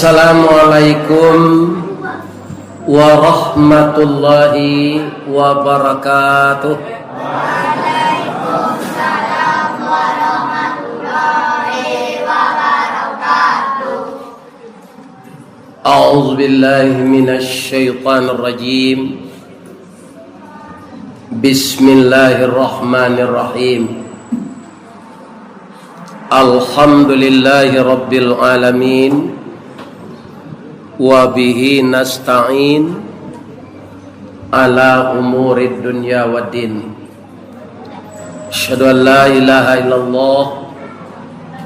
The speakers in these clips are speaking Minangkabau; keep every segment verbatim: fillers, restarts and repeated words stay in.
Assalamualaikum warahmatullahi wabarakatuh. A'udzubillahi minasyaitonirrajim. Bismillahirrahmanirrahim. Alhamdulillahi rabbil alamin. Wa bihi nasta'in ala umurid dunya waddin. Asyhadu an la ilaha illallah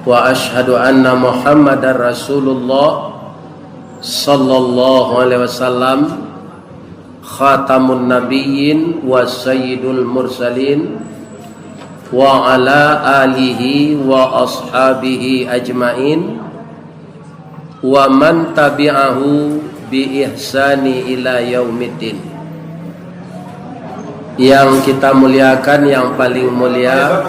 wa asyhadu anna Muhammadar Rasulullah sallallahu alaihi wasallam, khatamun nabiyyin wa sayyidul mursalin, wa ala alihi wa ashabihi ajmain, wa man tabi'ahu bi ihsani ila yaumiddin. Yang kita muliakan, yang paling mulia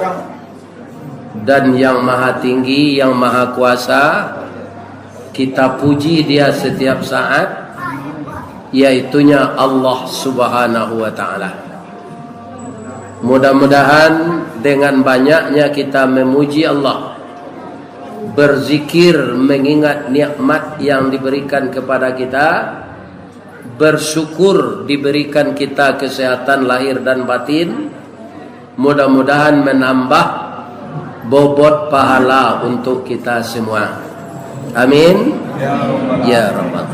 dan yang maha tinggi, yang maha kuasa, kita puji Dia setiap saat, yaitunya Allah Subhanahu wa Ta'ala. Mudah-mudahan dengan banyaknya kita memuji Allah, berzikir, mengingat nikmat yang diberikan kepada kita, bersyukur diberikan kita kesehatan lahir dan batin, mudah-mudahan menambah bobot pahala untuk kita semua. Amin. Ya Rabbal.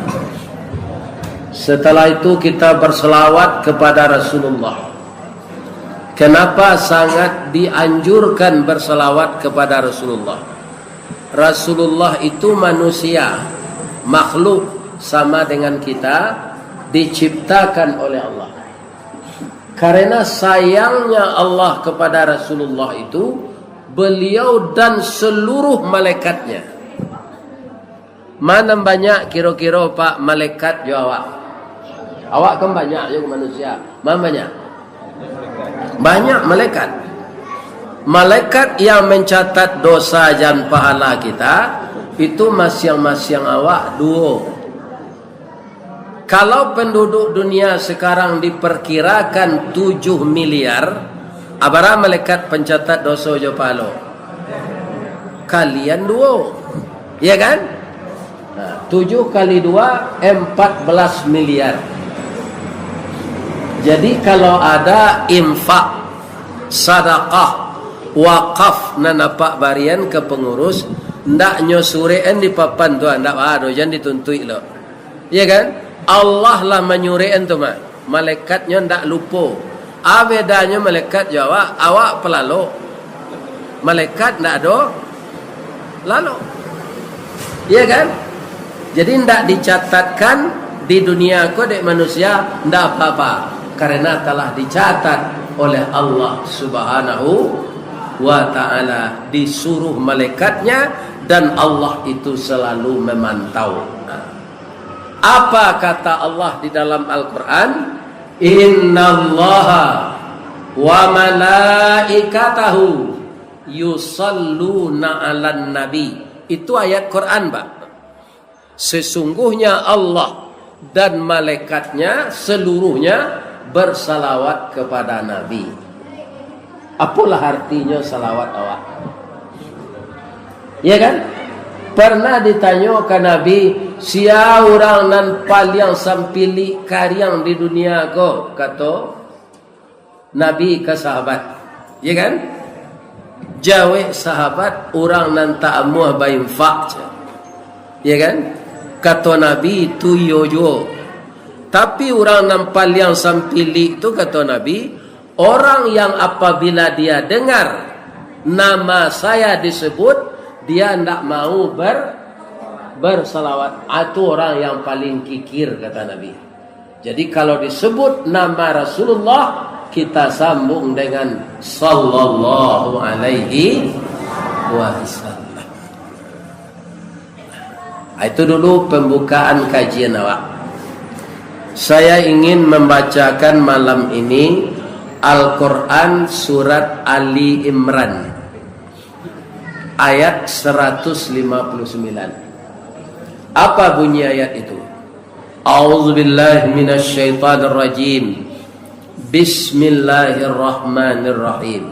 Setelah itu, kita berselawat kepada Rasulullah. Kenapa sangat dianjurkan berselawat kepada Rasulullah? Rasulullah itu manusia, makhluk sama dengan kita, diciptakan oleh Allah. Karena sayangnya Allah kepada Rasulullah itu, beliau dan seluruh malaikatnya. Mana banyak kiro-kiro, Pak, malaikat jo awak? Awak kan banyak jo manusia. Mana banyak? Banyak malaikat. Malaikat yang mencatat dosa dan pahala kita, itu masiang-masiang awak duo. Kalau penduduk dunia sekarang diperkirakan tujuh miliar, abara malaikat pencatat doso jo pahalo? Kalian duo. Ya kan? Nah, tujuh kali dua, empat belas miliar. Jadi, kalau ada infak, sadakah, wakaf nan apak barian ka pangurus, ndak nyo surek-an di papan tu, ndak ado, jan dituntuik lo. Iya kan? Allah lah manyurek-an tu mah. Malaikatnyo ndak lupo. A bedanyo malaikat jo awak, awak palalo. Malaikat ndak ado lalo. Iya kan? Jadi ndak dicatatkan di dunia ko dek manusia, ndak apa-apa. Karena telah dicatat oleh Allah Subhanahu wa Ta'ala, disuruh malaikatnya, dan Allah itu selalu memantau. Apa kata Allah di dalam Al-Quran? "Innallaha wa malaikatahu yusalluna 'alan nabi." Itu ayat Quran, Pak. Sesungguhnya Allah dan malaikatnya seluruhnya bersalawat kepada Nabi. Apolah artinyo salawat awak? Ya kan? Pernah ditanyo ka Nabi, "Sia urang nan paliang sampilik kariang di dunia ko?" kato Nabi ka sahabat. Ya kan? Jawek sahabat, "Urang nan tak amuah bainfak," cek. Ya kan? Kato Nabi, "Itu iyo juo. Tapi urang nan paliang sampilik tu," kato Nabi, "orang yang apabila dia dengar nama saya disebut, dia ndak mau ber-, bersalawat." Itu orang yang paling kikir, kata Nabi. Jadi, kalau disebut nama Rasulullah, kita sambung dengan sallallahu alaihi wasallam. Itu dulu pembukaan kajian awak. Saya ingin membacakan malam ini Al-Quran surat Ali Imran, ayat seratus lima puluh sembilan. Apa bunyi ayat itu? A'udzubillahi minasyaitonirrajim. Bismillahirrahmanirrahim.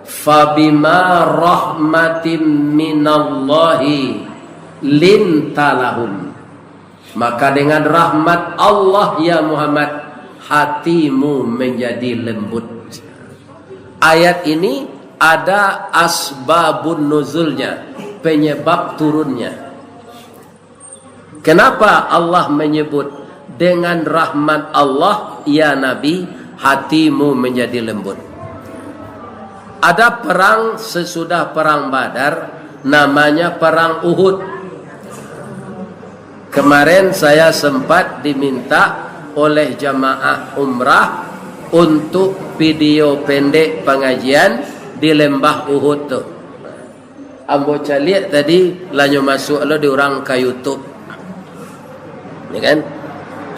Fabima rahmatim minallahi linta lahum. Maka dengan rahmat Allah, ya Muhammad, hatimu menjadi lembut. Ayat ini ada asbabun nuzulnya, penyebab turunnya. Kenapa Allah menyebut, "Dengan rahmat Allah, ya Nabi, hatimu menjadi lembut"? Ada perang sesudah perang Badar, namanya perang Uhud. Kemarin saya sempat diminta oleh jamaah umrah untuk video pendek pengajian di Lembah Uhud tu. Ambo caliak tadi, lah nyo masuak lo di urang ka YouTube. Ya kan?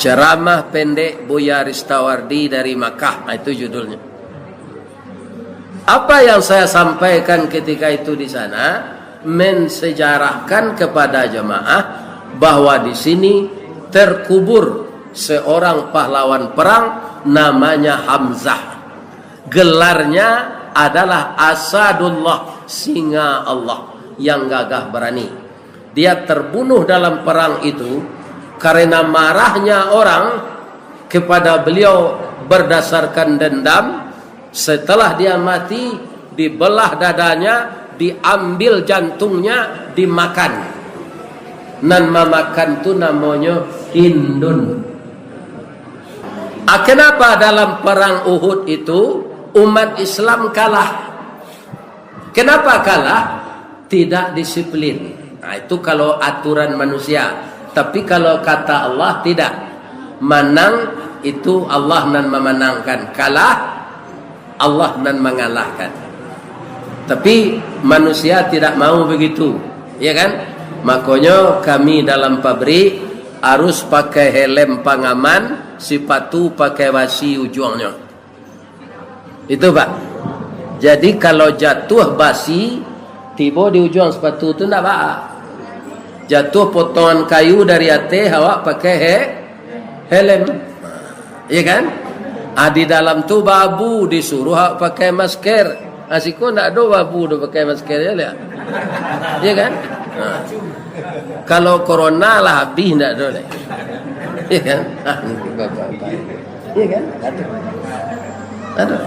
Ceramah pendek Buya Ristawardi dari Makkah, ah, itu judulnya. Apa yang saya sampaikan ketika itu di sana, mensejarahkan kepada jemaah bahwa di sini terkubur seorang pahlawan perang namanya Hamzah. Gelarnya adalah Asadullah, singa Allah yang gagah berani. Dia terbunuh dalam perang itu karena marahnya orang kepada beliau berdasarkan dendam. Setelah dia mati, dibelah dadanya, diambil jantungnya, dimakan. Nan mamakan tu namonyo Hindun. Ah, kenapa dalam perang Uhud itu umat Islam kalah? Kenapa kalah? Tidak disiplin. Nah, itu kalau aturan manusia. Tapi kalau kata Allah, tidak. Manang itu Allah nan memenangkan. Kalah, Allah nan mengalahkan. Tapi manusia tidak mau begitu. Ya kan? Makonyo kami dalam pabrik harus pakai helm pengaman, sepatu pakai basi ujuangnyo. Itu, Pak. Jadi, kalau jatuah basi, tibo di ujuang sepatu tu ndak baa. Jatuah potongan kayu dari ateh, awak pakai he-, helm. Ya kan? Ah, di dalam tu baabu, disuruh awak pakai masker. Ah, siko ndak ado baabu, dah pakai masker, ya, lihat. Ya kan? Ah. Kalau corona lah habis, ndak ado lagi. Ya kan? Ah, bapak-bapak. Iya kan? Aduh. Aduh.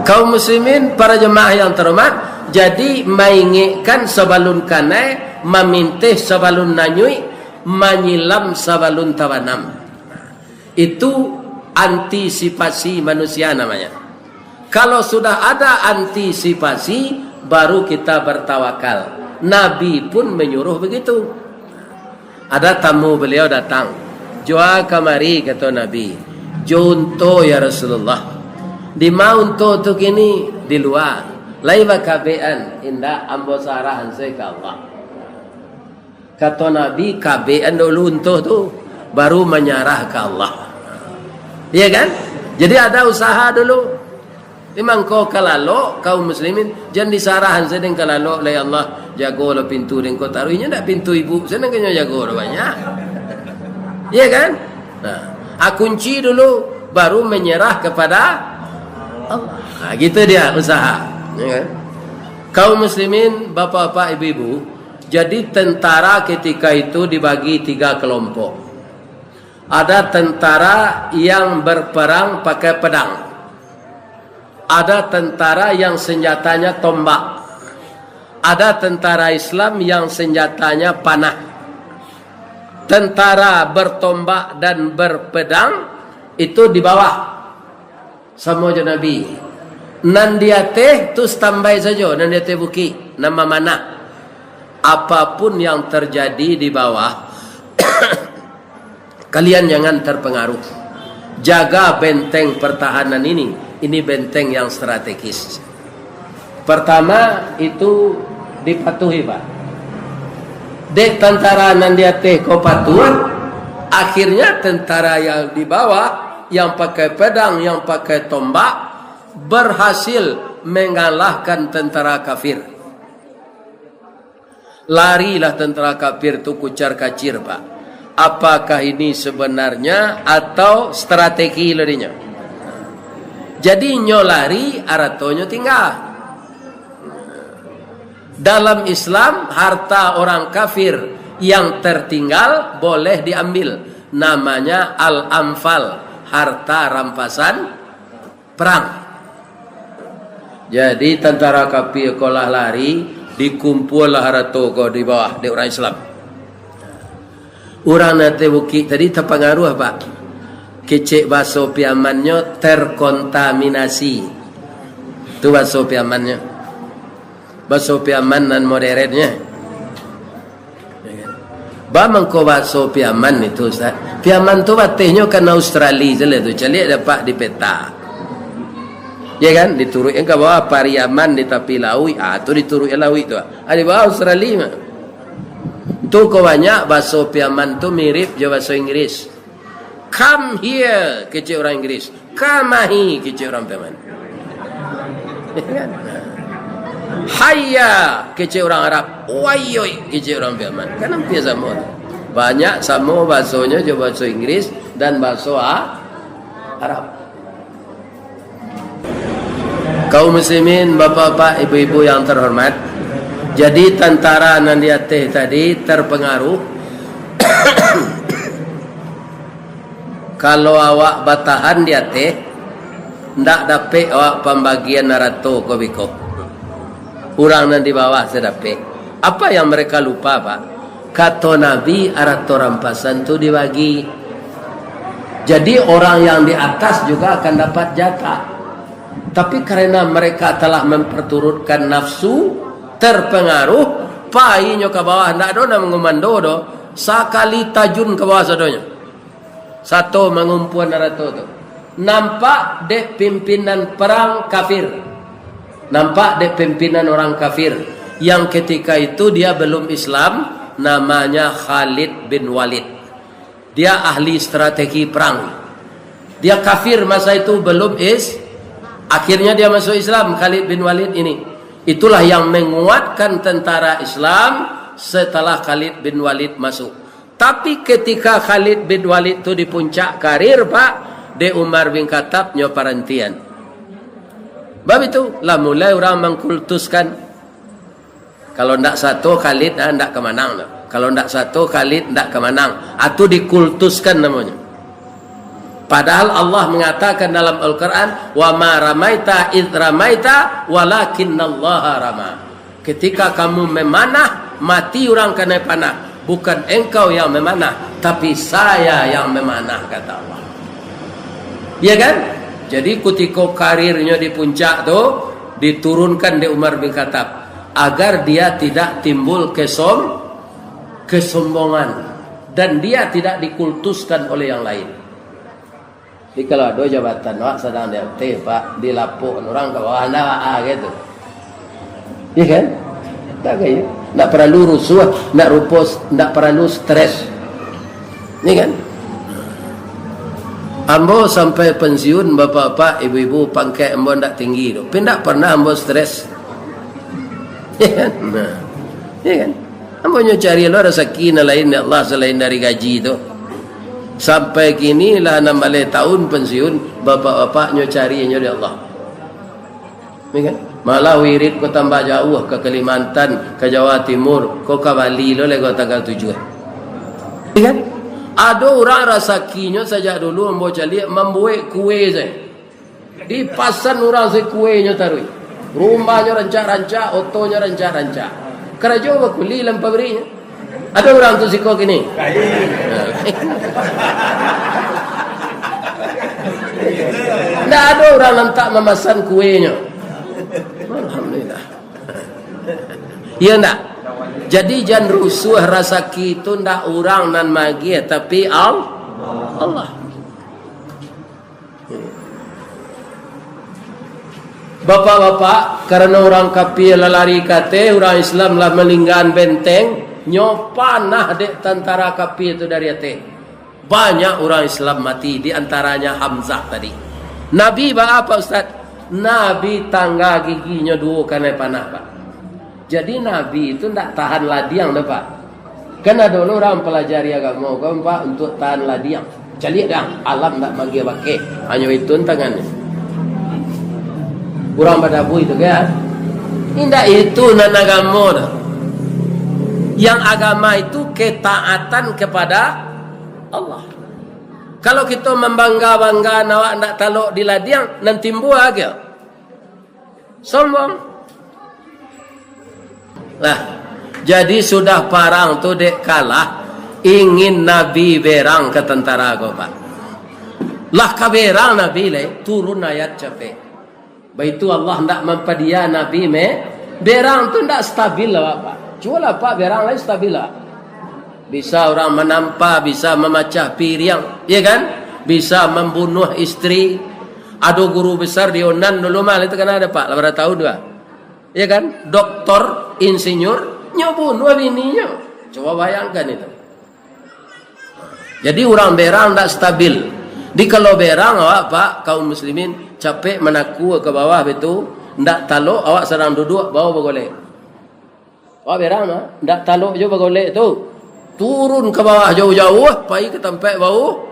Kaum muslimin, para jemaah yang terhormat, jadi maingekkan sabalun kanai, mamintih sabalun nanyuik, manyilam sabalun tabanam. Itu antisipasi manusia namanya. Kalau sudah ada antisipasi, baru kita bertawakal. Nabi pun menyuruh begitu. Ada tamu beliau datang. "Jo a kamari," kato Nabi. "Jo unto, ya Rasulullah." "Di ma unto tu kini?" "Di lua." "Lai bakabekan?" "Indak, ambo sarahan se ka Allah." Kato Nabi, "Kabekan dulu unto tu, baru manyarah ka Allah." Iya kan? Jadi ada usaha dulu. Di mangko kalalok, kaum muslimin, jan disarahan sadang kalalok, "Lai Allah, jagolah pintu dek Engkau taruih." Inyo ndak pintu ibu, sadang kanyo jago dah banyak. Iya kan? Nah, ah, kunci dulu, baru menyerah kepada Allah. Nah, gitu dia usaha. Ya kan? Kaum muslimin, bapak-bapak, ibu-ibu, jadi tentara ketika itu dibagi tiga kelompok. Ada tentara yang berperang pakai pedang. Ada tentara yang senjatanya tombak. Ada tentara Islam yang senjatanya panah. Tentara bertombak dan berpedang itu di bawah, samo jo Nabi. Nan di ateh tu standby sajo, nan di ateh bukik, nan mamanah. Apapun yang terjadi di bawah, kalian jangan terpengaruh. Jaga benteng pertahanan ini. Ini benteng yang strategis. Pertama, itu dipatuhi, Pak. Dek tentara nan di ateh ko patuh, akhirnya tentara yang di bawah, yang pakai pedang, yang pakai tombak, berhasil mengalahkan tentara kafir. Larilah tentara kafir tu kucar-kacir, Pak. Apakah ini sebenarnya atau strategi lo dinyo? Jadi, nyo lari, aratonyo tingga. Dalam Islam, harta orang kafir yang tertinggal boleh diambil. Namanya al-anfal, harta rampasan perang. Jadi, tentara kafir ko lah lari, dikumpualah harato ko di bawah dek urang Islam. Urang nan ateh bukik tadi tapangaruah, Pak. Kecek baso Piamannyo terkontaminasi. Tu baso Piamannyo. Baso Piaman nan moderennyo. Ba mangko baso Piaman itu, Ustaz. Piaman tu batehnyo kan Australia se lah tu. Caliak dapek di peta. Ya kan? Dituruik ka bawah Pariaman di tapi lauik. Ah, tu dituruik lauik tu. Ah, di bawah Australia mah. Tu ko banyak baso Piaman tu mirip jo baso Inggris. "Come here," kecek urang Inggris. "Kamahi," kecek urang Piaman. Hayya, kecek urang Arab. Wayoi, kecek urang Piaman. Kan hampir samo tu. Banyak samo basonyo jo baso Inggris dan baso A-, Arab. Kaum muslimin, bapak-bapak, ibu-ibu yang terhormat, jadi tentara nan di ateh tadi terpengaruh. Kalau awak batahan di ateh, ndak dapek awak pambagian arato ko biko. Urang nan di bawah se dapek. Apa yang mereka lupa, Pak? Kato Nabi, arato rampasan tu dibagi. Jadi, orang yang di atas juga akan dapat jatah. Tapi, karena mereka telah memperturutkan nafsu, terpengaruh, painyo ka bawah, ndak ado nan mangumando doh, sakali tajun ka bawah sadonyo. Sato mangumpuan arato tu. Nampak dek pimpinan perang kafir. Nampak dek pimpinan orang kafir. Yang ketika itu dia belum Islam, namanya Khalid bin Walid. Dia ahli strategi perang. Dia kafir masa itu, belum is-, akhirnya dia masuk Islam, Khalid bin Walid ini. Itulah yang menguatkan tentara Islam setelah Khalid bin Walid masuk. Tapi ketika Khalid bin Walid tu di puncak karir, Pak, dek Umar bin Khattab nyo parantian. Bab itu, lah mulai urang mangkultuskan. Kalau ndak sato Khalid, ah, ndak ka manang tu. Kalau ndak sato Khalid, ndak ka manang. Ah, tu dikultuskan namonyo. Padahal Allah mengatakan dalam Al-Quran, "Wa ma ramaita idh ramaita, walakinnallaha rama." Ketika kamu memanah, mati urang kanai panah. Bukan engkau yang memanah, tapi saya yang memanah, kata Allah. Ya kan? Jadi, kutiko karirnyo di puncak tu, diturunkan dek Umar bin Khattab, agar dia tidak timbul kesom-, kesombongan, dan dia tidak dikultuskan oleh yang lain. Jadi, kalau ado jabatan awak sadang di ateh, Pak, dilapokan urang ka bawah, ndak, ah, gitu. Iya kan? Ndak kayo. Ndak paralu rusuah, ndak rupos, ndak paralu stres. Iya kan? Ambo sampai pensiun, bapak-bapak, ibu-ibu, pangkek ambo ndak tinggi tu. Tapi ndak pernah ambo stres. Iya kan? Nah. Iya kan? Ambo nyo cari lo rasaki nan lain, ya Allah, selain dari gaji tu. Sampai kini lah anam baleh tahun pensiun, bapak-bapak nyo cari nyo di Allah. Ya kan? Malah wirid ko tambah jauah, ka Kalimantan, ka Jawa Timur, ko ka Bali lo lego tanggal tujuah. Ya kan? Ado urang rasakinyo sajak dulu ambo caliak mambuek kue sajo. Dipasan urang se kuenyo taruih. Rumahnyo rancak-rancak, otonyo rancak-rancak. Karajo bakuli dalam pabrik. Ado urang tu siko kini? Ndak ado urang nan tak mamasan kuenyo. Alhamdulillah. Iya ndak? Jadi jan rusuah rasaki tu ndak urang nan magiah, tapi Al-, Allah. Bapak-bapak, karano urang kafir lah lari ka ateh, urang Islam lah malinggaan benteng, nyo panah dek tantara kafir tu dari ateh. Banyak urang Islam mati, di antaranya Hamzah tadi. Nabi baa, Pak Ustaz? Nabi tangga giginyo duo kanai panah, Pak. Jadi Nabi itu ndak tahan ladiang doh, Pak. Kan ado lo urang palajari agamo ko, Pak, untuak tahan ladiang. Caliak dah, alam ndak manggih bakeh. Hanyo itu tangan. Urang badabu itu kan. Indak itu nan agamo doh. Yang agama itu ketaatan kepada Allah. Kalau kito mambangga-banggaan awak ndak talok di ladiang, nan timbua aja. Sombong. Lah, jadi sudah parang tu dek kalah, ingin Nabi berang ka tantara ko, Pak. Lah ka berang Nabi lai, turun ayat capek. Baitu Allah ndak mampadia Nabi me, berang tu ndak stabil lah, Pak. Cubolah, Pak, berang lai stabil lah. Bisa urang manampa, bisa mamacah piriang, ya kan? Bisa mambunuah istri. Ado guru besar di Unan dulu mah, itu kan ado, Pak, lah bara tahun dua. Ya kan? Doktor, insinyur, nyo bunuah bininyo. Coba bayangkan itu. Jadi urang berang ndak stabil. Di kalau berang awak, Pak, kaum muslimin, capek manaku ka bawah betu, ndak talok awak sadang duduak, bawa bagolek. Wah, berang, ah. Ndak talok jo bagolek tu. Turun ka bawah jauah-jauah, pai ka tampek bau,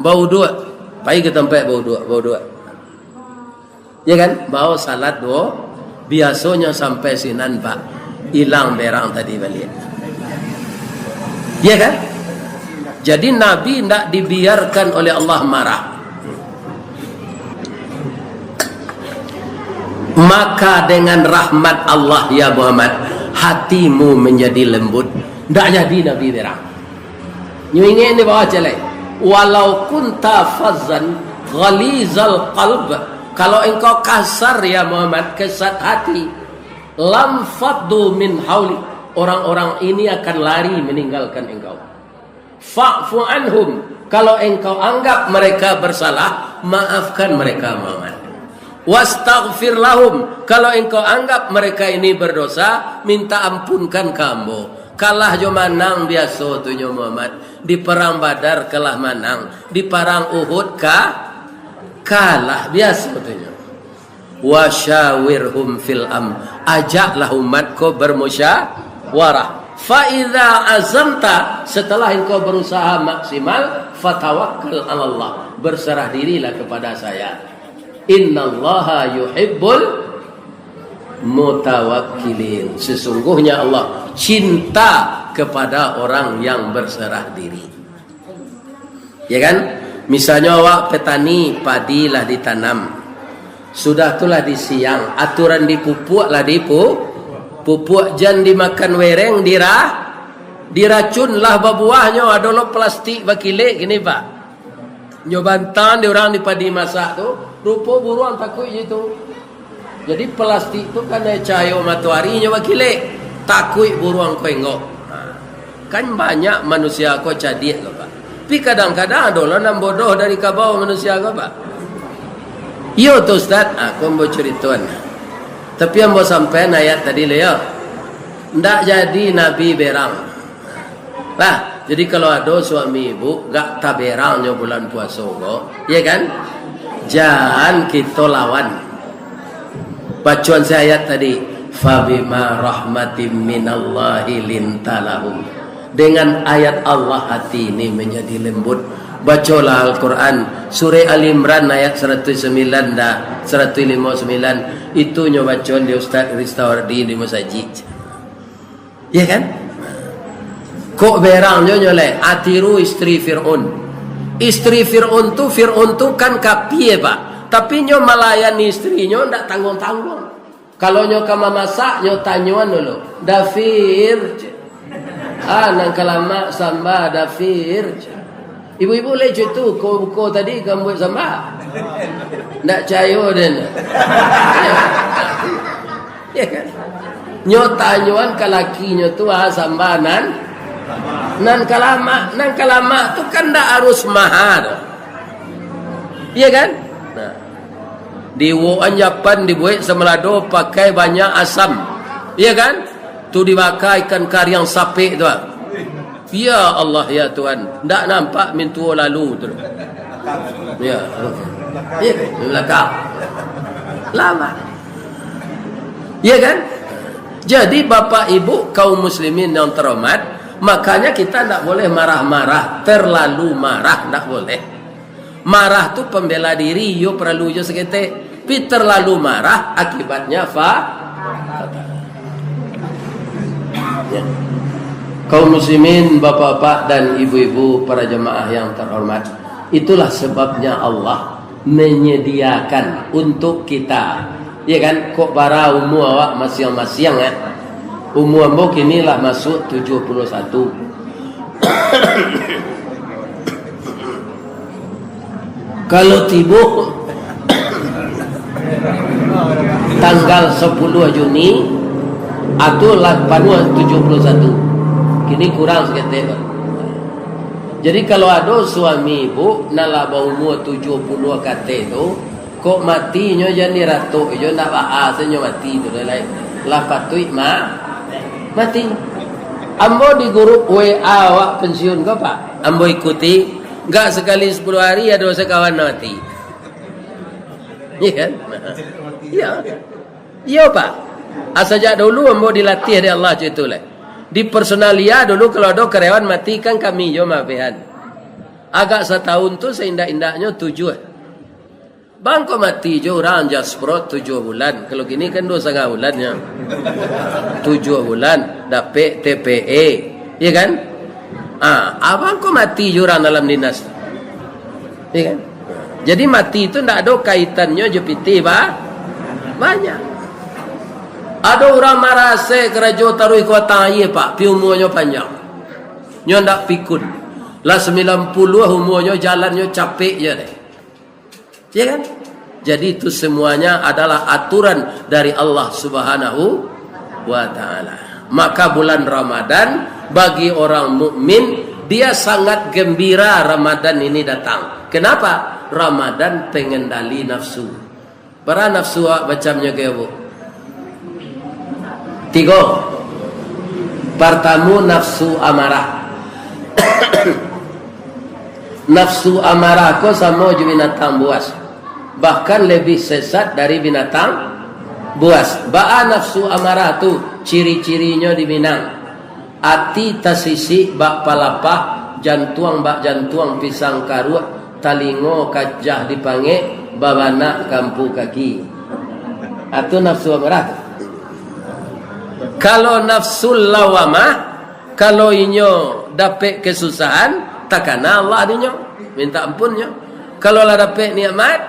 bauduak. Pai ka tampek bauduak, bauduak. Ya kan? Bau salat duo, biasonyo sampai sinan, Pak. Ilang berang tadi baliak. Ya kan? Jadi Nabi ndak dibiarkan oleh Allah marah. Maka dengan rahmat Allah, ya Muhammad, hatimu menjadi lembut. Ndak jadi Nabi berang. Nyo ingek ni bawah celek. "Walau kunta fazzan ghalizal qalb." Kalau engkau kasar, ya Muhammad, kesat hati, "lam faddu min hauli." Orang-orang ini akan lari meninggalkan engkau. "Fa'fu anhum." Kalau engkau anggap mereka bersalah, maafkan mereka, Muhammad. "Wastaghfir lahum." Kalau engkau anggap mereka ini berdosa, minta ampunkan ka ambo. Kalah jo manang biaso tu nyo, Muhammad. Di perang Badar kalah manang, di perang Uhud ka-, kalah biaso tu nyo. "Wa syawirhum fil am." Ajaklah umat ko bermusyawarah. "Fa idza azamta," setelah engkau berusaha maksimal, "fatawakkal 'alallah," berserah dirilah kepada Saya. "Innallaha yuhibbul mutawakkilin." Sesungguhnya Allah cinta kepada orang yang berserah diri. Ya kan? Misalnyo awak petani, padi lah ditanam. Sudah tu lah disiang, aturan dipupuak lah dipu-, pupuak, jan dimakan wereng, dira-, diracun lah babuahnyo, ado lo plastik bakilek kini, Pak. Nyo bantang di urang di padi masak tu, rupo buruang takuik je tu. Jadi plastik tu kan cahayo matoari nyo bakilek, takuik buruang ko enggok. Ha. Kan banyak manusia ko cadiak ko, Pak. Tapi kadang-kadang ado lo nan bodoh dari kabau manusia ko, Pak. Iyo tu, Ustaz. Ha, ko ambo caritoan. Tapi ambo sampaian ayat tadi lo yo. Ndak jadi Nabi berang. Lah, jadi kalau ado suami ibu gak taberang nyo bulan puaso ko, ya kan? Jan kito lawan. Bacoan si ayat tadi, "Fabima rahmatim minallahi linta lahum." Dengan ayat Allah hati ini menjadi lembut. Bacolah Al-Quran, Surah Ali Imran ayat saratus sambilan dah, saratus limo sambilan. Itu nyo bacoan di Ustaz Ristawardi di masajid. Ya kan? Kok berang nyo nyo lai, atiru istri Fir'aun. Istri Fir'aun tu, Fir'aun tu kan kapie, Pak. Tapi nyo malayani istrinyo ndak tangguang-tangguang. Kalau nyo ka mamasak, nyo tanyoan dulu. "Dafir, cek. Ah, nan ka lamak samba, dafir, cek." Ibu-ibu lai cek tu, ko buko tadi ka buek samba. Ndak cayo den. Ya kan? Nyo tanyoan ka lakinyo tu, ah, samba nan, nan ka lamak, nan ka lamak tu kan ndak harus maha. Iya kan? Nah. Di Wuhan Japan dibuek samalado pakai banyak asam. Iya kan? Tu dibaka ikan kariang sapek tu, ah. Ya Allah, ya Tuhan, ndak nampak mintuo lalu tu. Ya. Ya, di belakang. Lama. Ya kan? Jadi, Bapak Ibu kaum muslimin yang terhormat, makanya kita ndak boleh marah-marah, terlalu marah ndak boleh. Marah tu pambela diri, iyo paralu jo saketek. Tapi terlalu marah, akibatnya fa-, fatal. Ya. Kaum muslimin, bapak-bapak dan ibu-ibu, para jamaah yang terhormat, itulah sebabnya Allah menyediakan untuk kita, ya kan, kok bara umua awak masiang-masiang, eh? Umua ambo kini lah masuak tujuah puluah satu. Kalau tibo tanggal sapuluah Juni, atu lah panuah tujuah puluah satu. Kini kurang saketek, Pak. Jadi, kalau ado suami ibu nan lah baumua tujuah puluah kateh tu, kok mati nyo jan diratok jo, ndak baa se nyo mati tu doh lai. Lah patuik ma-, mati. Ambo di grup W A awak pensiun ko, Pak, ambo ikuti, ndak sakali sapuluah hari ado sakawan mati. Iya kan? Iya. Iyo, Pak. Ah, sajak dulu ambo dilatih dek Allah cak itu lai. Di personalia dulu, kalau ado karyawan mati, kan kami jo maafihan. Agak satahun tu saindak-indaknyo tujuah. Bangko mati jo urang jasprot tujuah bulan. Kalau kini kan duo satangah bulan nyo. Tujuah bulan dapek T P A. Iya kan? Ah, abang ko mati jo urang dalam dinas. Iya kan? Jadi, mati tu ndak ado kaitannyo jo pitih ba-, banyak. Ado urang marasai karajo taruih ka batang aia, Pak, pi umuanyo panjang. Nyo ndak pikun. Lah sambilan puluah umuanyo, jalannyo capek je deh. Ya kan? Jadi, itu semuanya adalah aturan dari Allah Subhanahu wa Ta'ala. Maka bulan Ramadan, bagi orang mukmin, dia sangat gembira Ramadan ini datang. Kenapa? Ramadan pengendali nafsu. Bara nafsu awak macamnyo ko, Bu? Tigo. Partamo, nafsu amarah. Nafsu amarah ko samo jo binatang buas, bahkan lebih sesat dari binatang buas. Baa nafsu amarah tu? Ciri-cirinyo di Minang: ati tasisik bak palapah, jantuang bak jantuang pisang karuak, talingo kacah dipangek, babanak kampu kaki. Atu nafsu amarah tu. Kalau nafsu lawamah, kalau inyo dapek kasusahan, takana Allah dinyo, minta ampunnyo. Kalau lah dapek nikmat,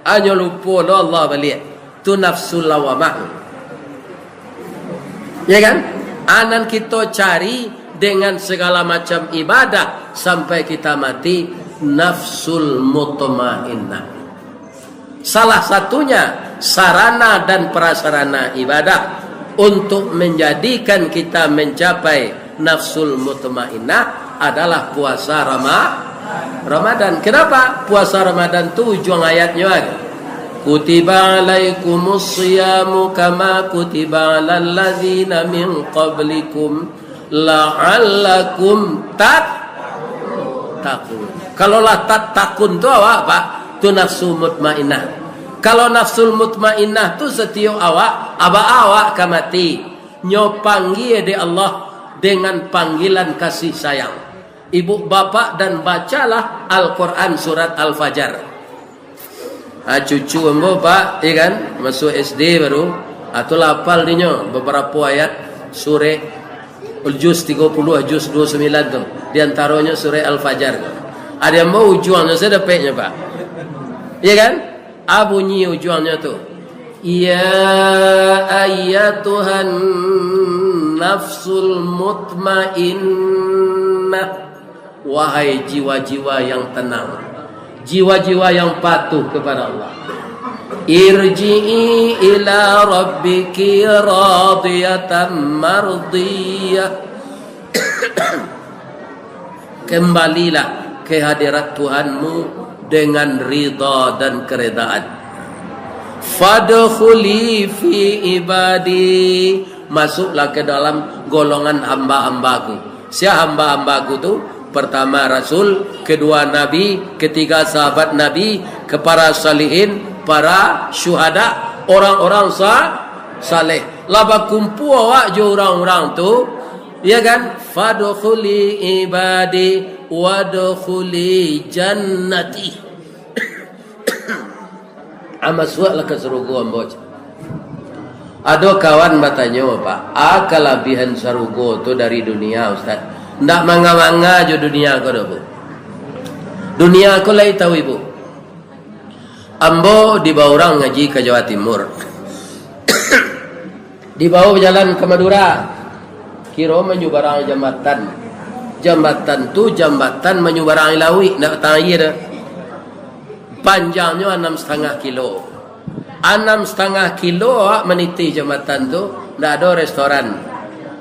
hanyo lupo doh Allah baliak. Tu nafsu lawamah. Ya kan? Anan kito cari dengan segala macam ibadah sampai kita mati, nafsul mutmainnah. Salah satunya, sarana dan prasarana ibadah untuk menjadikan kita mencapai nafsul mutmainnah adalah puasa Rama-, Ramadan. Kenapa? Puasa Ramadan tu ujuang ayatnyo kan, "Kutiba alaikumus siyamu kama kutiba alal ladzina min qablikum la'allakum tat-, takun." Kalau lah tat-, takun tu awak, Pak, tu nafsu mutmainnah. Kalau nafsul mutmainnah tu satiok awak, aba awak ka mati, nyo panggia dek Allah dengan panggilan kasih sayang. Ibu bapak dan bacalah Al-Quran surat Al-Fajar. Ha, cucu ambo, Pak, iya kan, masuk S D baru. Ha, tu lah hafal dinyo beberapa ayat surah Al-, juz tigo puluh, juz dua puluh sembilan tu. Di antaronyo surah Al-Fajar. Ha, di ambo ujuangnyo sajo dapeknyo, Pak. Iya kan? Ha, bunyi ujuangnyo tu, "Ya ayyatuhan nafsul mutmainnah." Wahai jiwa-jiwa yang tenang, jiwa-jiwa yang patuh kepada Allah, "Irji'i ila rabbiki radiyatan mardiyah." Kembalilah ke hadirat Tuhanmu dengan ridha dan keredaan. "Fadkhuli fi ibadi." Masuklah ke dalam golongan hamba-hambaku. Sia hamba-hambaku tu? Pertama Rasul, kedua Nabi, ketiga sahabat Nabi, kepara salihin, para syuhada, orang-orang sa-, saleh. Lah bakumpua awak jo urang-urang tu, ya kan? "Fadkhuli ibadi wadkhuli jannati." Ah, masuaklah ka sarugo ambo. Ado kawan batanyo, "Pak, a kalabiahan sarugo tu dari dunia, Ustaz?" Ndak manga-manga jo dunia ko doh, Bu. Dunia ko lai tahu Ibu. Ambo dibawa urang ngaji ka Jawa Timur. Dibawa bajalan ka Madura. Kiro manyubarang jambatan. Jambatan tu jambatan manyubarang lauik, ndak batang aia doh. Panjangnyo anam satangah kilo. Anam satangah kilo awak manitih jambatan tu, ndak ado restoran,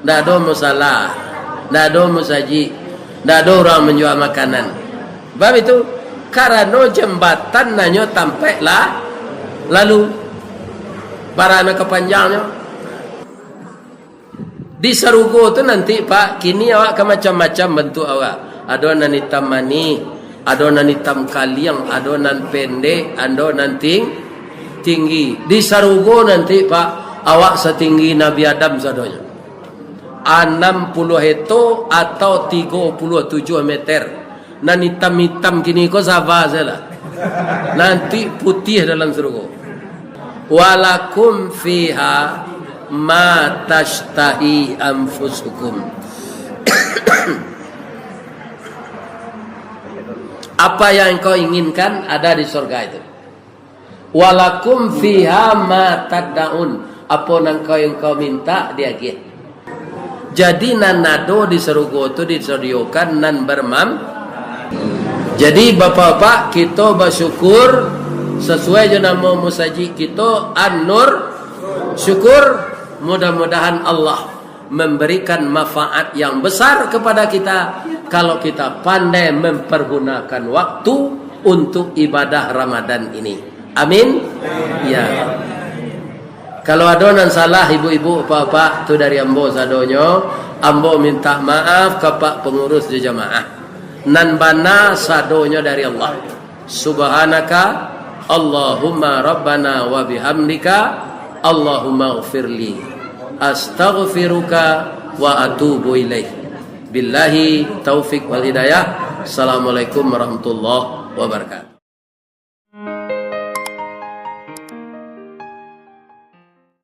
ndak ado musala, ndak ado musajik, ndak ado urang manjua makanan. Bab itu, karano jambatan hanyo tampek lah lalu, bara nan ka panjangnyo. Di sarugo tu nanti, Pak, kini awak ka macam-macam bantuak awak. Ado nan itam manih, ado nan itam kaliang, ado nan pendek, ado nan ting-, tinggi. Di sarugo nanti, Pak, awak satinggi Nabi Adam sadonyo. Anam puluah heto atau tigo puluah tujuah meter. Nan itam-itam kini ko saba sajolah. Nanti putiah dalam sarugo. "Walakum fiha ma tashtahi anfusukum." Apa yang engkau inginkan ada di surga itu. "Walakum fiha ma taddaun." Apo nan kau, yang kau minta, diagiah. Jadi, nan ado di sarugo tu disadiokan nan bermam-, jadi, Bapak-bapak, kito basyukur sasuai jo namo musajik kito, An-Nur Syukur. Mudah-mudahan Allah memberikan manfaat yang besar kepada kita kalau kita pandai mempergunakan waktu untuk ibadah Ramadan ini. Amin. Ya. Kalau ado nan salah, ibu-ibu, bapak-bapak, tu dari ambo sadonyo. Ambo minta maaf ka Pak Pengurus jo jamaah. Nan bana sadonyo dari Allah. Subhanaka Allahumma Rabbana wa bihamdika, Allahumma ghfirli. Astaghfiruka wa atubu ilaih. Billahi taufik wal hidayah. Assalamualaikum warahmatullahi wabarakatuh.